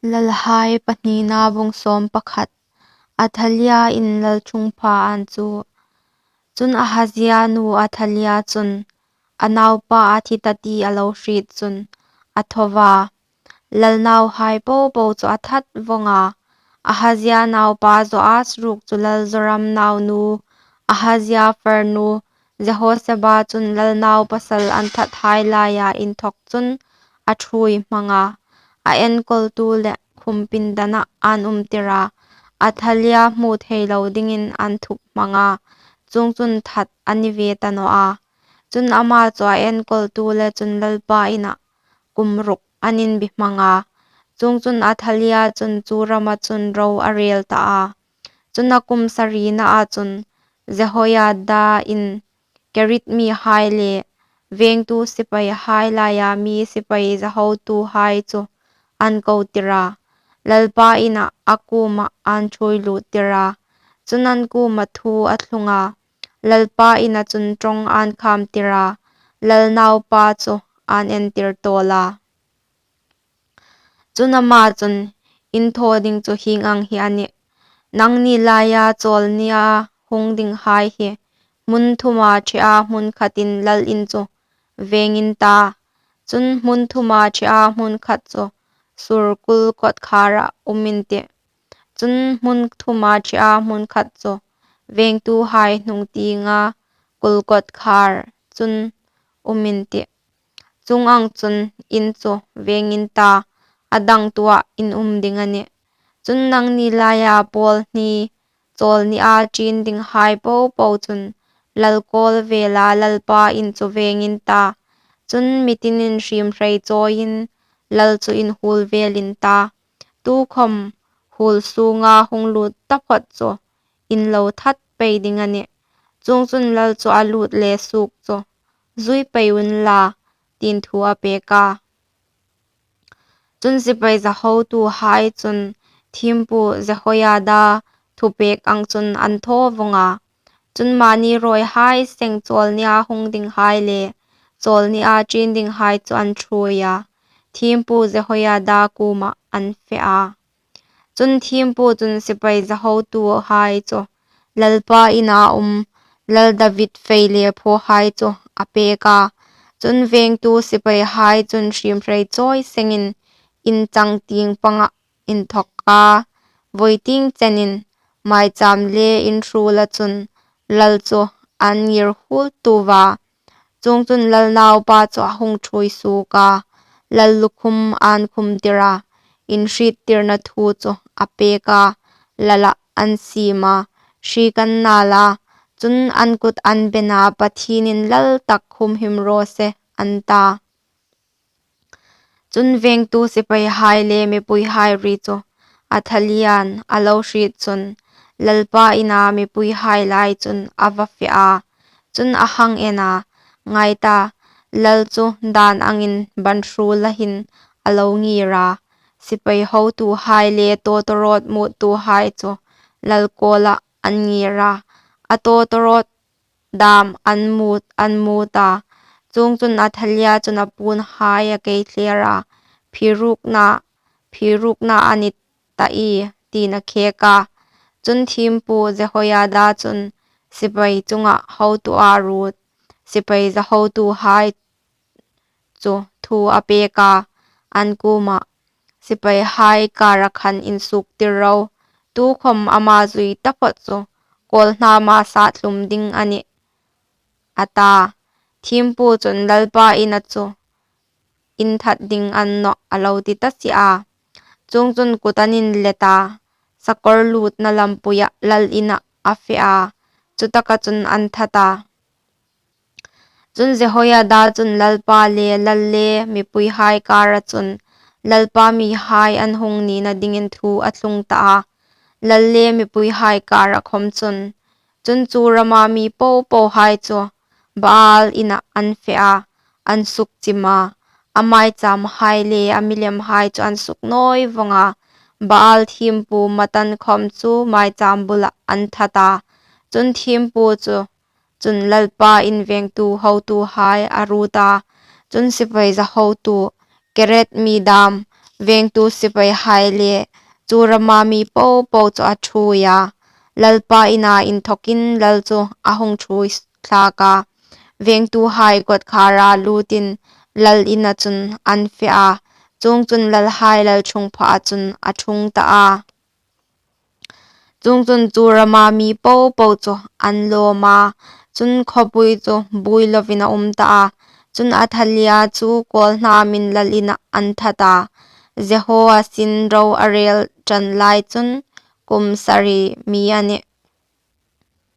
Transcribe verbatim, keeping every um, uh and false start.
Lalhai pahnina bung sawm pakhat. Athalia in lalṭhungpha an chu. Chun Ahazia nu Athalia chun a naupa a thi ta ti a lo hriet chun a tho a, lal nauhai popo chu a that vawng a. Ahazia naupa Joas ruok chu lal Joram naunu Ahazia farnu Jehoseba chun lal nau pasal an thathai laia inthawk chun a ṭhuoi hmang a, a enkawltu le khum pindana an umtir a, Athalia hmu thei lo dingin an thup hmang a, chuongchun that a ni ve ta naw a. Chun ama chu a enkawltu le chun Lalpa inah kum ruk an inbi hmang a. Chuongchun Athalia chun chu rama chun ro a rel ta a. Chun a kum sarinaa chun Jehoiada in Kereth mihai le vengtu sipaihai laia mi sipai zahotuhai chu an kotir a, Lalpa inah a kuomah an ṭhuoi lûttir a. Chun an kuomah thu a thlung a, Lalpa inah chun ṭawng an khamtir a, lal naupa chu an entir tawl a. Chun ama chun, In thaw ding chu hieng ang hi a nih. Nangni laia chawlnia hung dinghai hi hmun thuma ṭhea hmun khatin lal in chu veng in ta. Chun hmun thuma ṭhea hmun khat chu sur kul kawtkhara um in tih. Chun hmun thuma ṭhea hmun khat chu vengtuhai hnung tienga kul kawtkhar chun um in tih. Chuong ang chun in chu veng in ta, a dangtuah in um ding a nih. Chun nangni laia pawl hni chawlnia ṭin dinghai popo chun lal kawl vela Lalpa in chu veng in ta. Chun mi tinin hriemhrei chawiin lal chu inhuol vel in ta. Tukhawm huol sunga hung lût taphawt chu in lo that pei ding a nih. Chuongchun lal chu a lût le suok chu zui pei unla, tiin thu a pek a. Chun sipai zahotuhai chun thiempu Jehoiada thupek ang chun an thaw vawng a. Chun mani rawihai seng chawlnia hung dinghai le chawlnia ṭin dinghai chu an ṭhuoi a, thiempu Jehoiada kuomah an fe a. Chun thiempu chun sipai zahotuhai chu Lalpa ina um lal David fei le phawhai chu a pek a. Chun vengtu sipaihai chun hriemhrei chawi sengin in changtieng panga inthawka vawi tieng chenin maicham le in hrula chun lal chu an ngir huol tuva. Chuongchun lal naupa chu a hung ṭhuoi suok a, lal lukhum an khumtir a, inhriettirna thu chu a pek a, lala an siem a, hri kan nal a. Chun an kut an bena, Pathienin lal tak humhim raw se, an ta. Chun vengtu sipaihai le mipuihai ri chu Athalian a lo hriet chun Lalpa ina mipuihai lai chun a va fe a. Chun a hang en a, ngai ta, lal chu dan angin ban hrula hin a lo ngir a. Sipai hotuhai le tawtawrawt muttuhai chu lal kawla an ngir a, a tawtawrawt dam an mut, an mut a. Chuongchun Athalia chun a puonhai a kei thler a, phirukna, phirukna a ni ta ie, tiin a khek a. Chun thiempu Jehoiada chun sipai chunga hotu a ruot, sipai za hotuhai chu thu a pek a, an kuoma, sipaihai kara khan insuktir ro, tukhawm ama zui taphawt chu kawlhnama sat hlum ding a nih, a ta. Thiempu chun Lalpa ina chu in that ding a ni nawh a lo ti ta si a. Chuongchun kut an inlet a, sakawr lutna lampuia lal ina a fe a, chutaka chun an that a. Chun Jehoiada chun Lalpa le lal le mipuihai kara chun Lalpa mihai an hung nina dingin thu a thlung ta a, lal le mipuihai kara khawm chun. Chun chu rama mi popohai chu Baal ina an fe a, an sukchim a, a maichamhai le a milimhai chu an suknawi vawng a, Baal thiempu Matan khawm chu maicham bula an that a. Chun thiempu chu chun Lalpa invengtu hotuhai a ruot a. Chun sipai za hotu, Kereth mi dam, vêngtu sipaihai le chu rama mi po po chu a ṭhuoi a; Lalpa ina inthawkin lal chu a hung ṭhuoi thlâk a. Vêngtuhai kawtkhâra lûtin lal ina chun an fe a; chuongchun, lalhai lalṭhungphaa chun a ṭhung ta a. Chuongchun, chu rama mi po po chu an lâwm a; chun, khawpui chu buoi loin a um ta a. Chun, Athalia chu kâwlhnâmin lal inah an that a. Jehoas-in ro a rêl ṭan lai chun kum sari mi a nih.